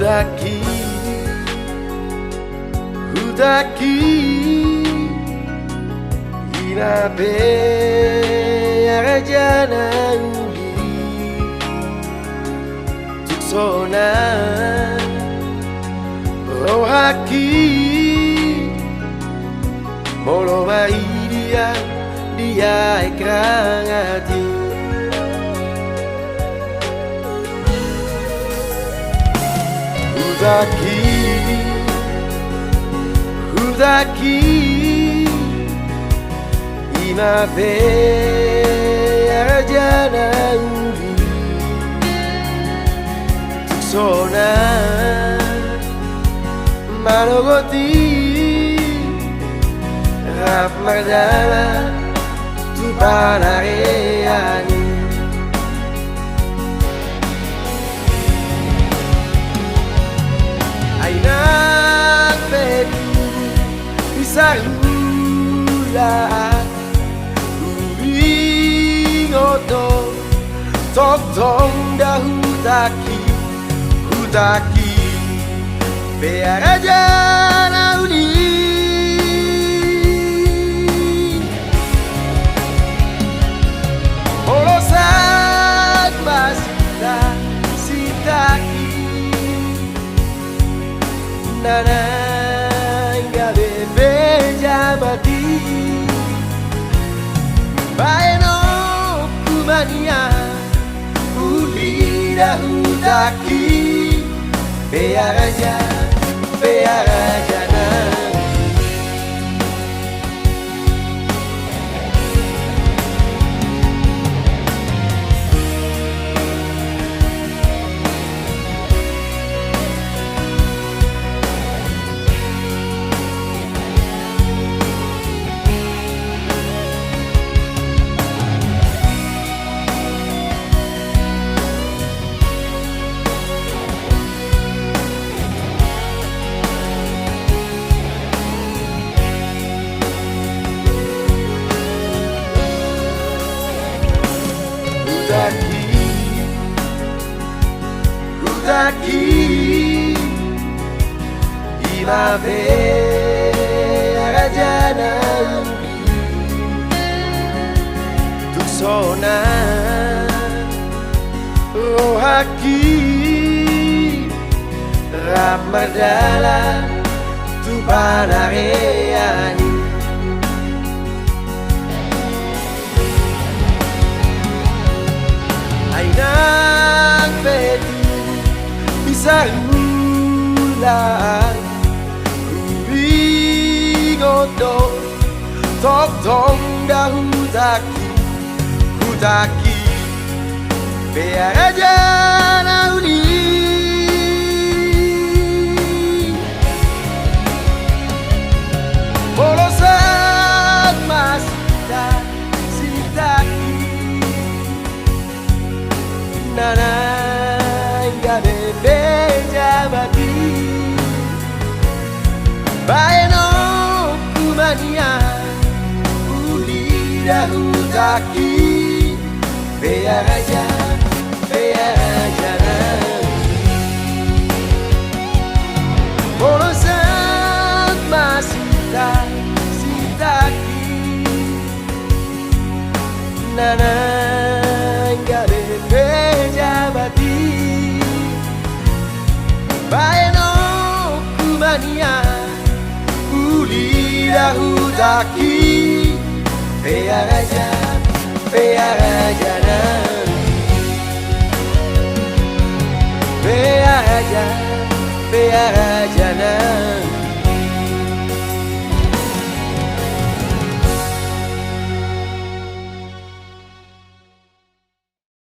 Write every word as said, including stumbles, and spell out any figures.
Hutangki, hutangki, i ma pe arajana uli. Tung sonang rohangki, molo maridia di aek ranggati. Hutangki, hutangki, i ma pe arajana uli. Tung sonang manogoti rap mardalan tu panarean i. Ai nang pe tubu i sarulaan, huingot do tongtong da hutangki, hutangki pe arajana uli. Molo sahat ma sinta, sintaki, na naeng gabe pe jabat i. Baenonku ma nian, uli da hutangki pe araja, pe arajana. Hutangki, hutangki, i ma pe arajana uli. Tung sonang rohangki rap mardalan tu panarean i. Ai nang pe tubu i sarulaan, huingot do tongtong da hutangki, hutangki pe arajana uli. Molo sahat ma sinta, sintaki, na naeng gabe pe jabat i. Baenonku ma nian, uli da hutangki pe araja, pe arajana. Molo sahat ma sinta, sintaki, na naeng gabe pe jabat i. Baenonku ma nian, uli da hutangki pe araja, pe arajana. Pe araja, pe arajana.